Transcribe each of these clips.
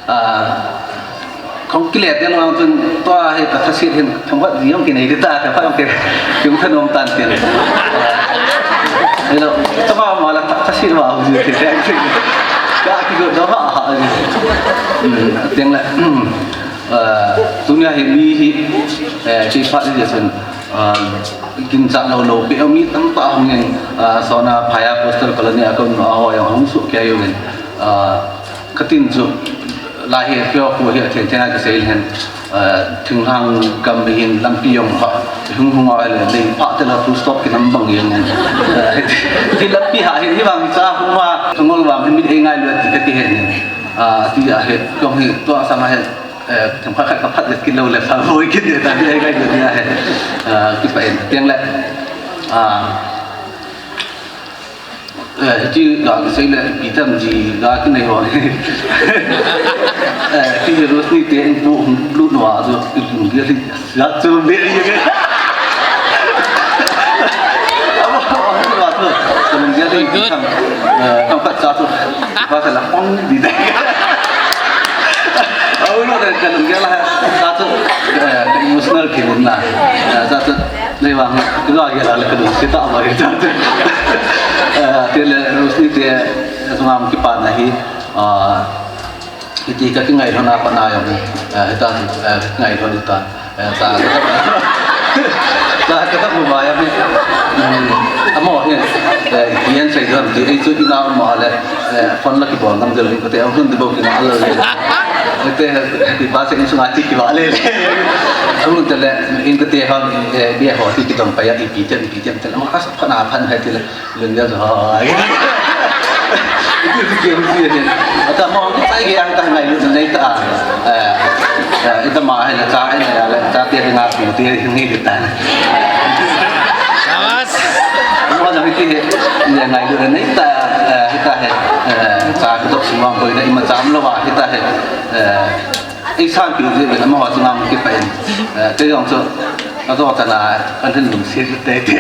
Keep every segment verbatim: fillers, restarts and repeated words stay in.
Ah, kong kile te long chun tua hi ka thasit hin themkhat ji jong kinei di ta, themkhat jong ki, ki thanom tan tin. Ah, hello, tama ma la tha-, thasit ma hu ji te te. Ka ki go do ha ha ji. Hmm, teng le, hmm, ah, tunia hi mi hi, eh, chi phat ji chun, ah, kin cha lo lo pe mi tam ta hung in, ah, Sona Phaya Postal Colony a kon a ho jong hung su ke yu in. Ah, Katin chu, lai hi pio khu hi a theng theng a kisei le hen, eh, thinglhang gam hin lampi jong ha, hung hung a le, le pha te la full stop kinam bang jeng. Eh, hi lampi ha hi, hi vang cha hung ha, ngol vang hi mit ei ngai le ti ka ti hen. Ah, ti a he, kong hi, tua sa ma he, eh, themkhat khat ka phat le kilo le pha voi kin le ta, mit ei ngai le ti a he. Ah, ki pa en, tiang le. Ah, Eh, hiti ga kisei le, ipi tam ji ga kinei ho. Eh, hiti Rosni te in pu hung lut no a chu, i lung dia li, ya chu be ye ke. Abo, abo, abo, abo, ka lung dia li, tam, eh, tam pat cha chu, ba sa la pong di de. Abo, no, ka lung dia la, cha chu, eh, emotional feeling la. Eh, cha chu, Nei vang, kilo a gel a le ka lungset a, ama gel a. Eh, te le, Rosni te, sungam kipana hi, ah, hiti ka kingailhona pana jong, eh, hita, eh, kingailhon hita, eh, cha ka, cha ka ta bu ba ya hi. Hmm, amo hi, eh, yen sei don ti, ei chu ina ma le, Eh, phone la kibol ngam jel in kate, ahun di bou kina alal le. Kate, happy birthday in sunga ti kiva le le. Ahun te le, in kate ha, eh, bia ho ti kidong pa ya, ipi tem, ipi tem te. Ama kas phana phan hai te le, lung ya ho. Itu ti kiam ti le. Ata mo, sai ke ang ta ngai lu nei ta. Eh, eh, ita ma hai le, cha hai le, ya le, cha te nga ku te, ngai de ta. Sabas. Mo na hiti he, ne ngai lu nei ta. Eh, hita he, eh, cha ka dok sung vang boina ima cham lou a, hita he, eh, ei san piu ji ve na ma ho chunga mu ki pa in. Eh, te jong chu, ka jo ta na, kan hin lungset te te.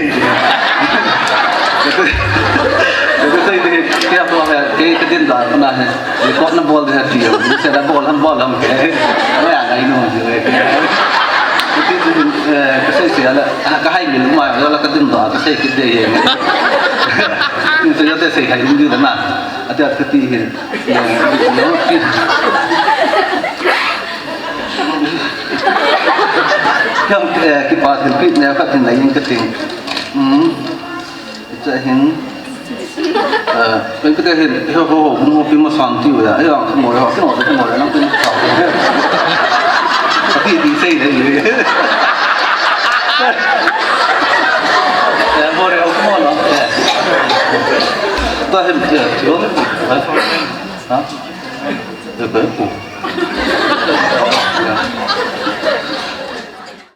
Te te te te, ke a bo he, ke ka din da na he, record na bol de he ti, se da bol ham bol ham ke. Ma ya ngai nu ji ve ke. Te te, eh, ka sei sei la, ka hai mi lu ma, la ka din da, ka sei ki de he. Te te sei hai lu di da na. Ati at ka ti hin. Yang, eh, kipa thilpeh neo khat hin nei in ka ting. Hmm. Cha hin. Eh, pen ka te hin, ho, ho, ho, mo pi ma san ti ya. Eh, ang mo ya, ki no, ki no, nang pi ma san. Ati di sei le. Eh, mo re, mo no. Eh. Ta hin, eh, ti lo. Ha? Eh, pen ku.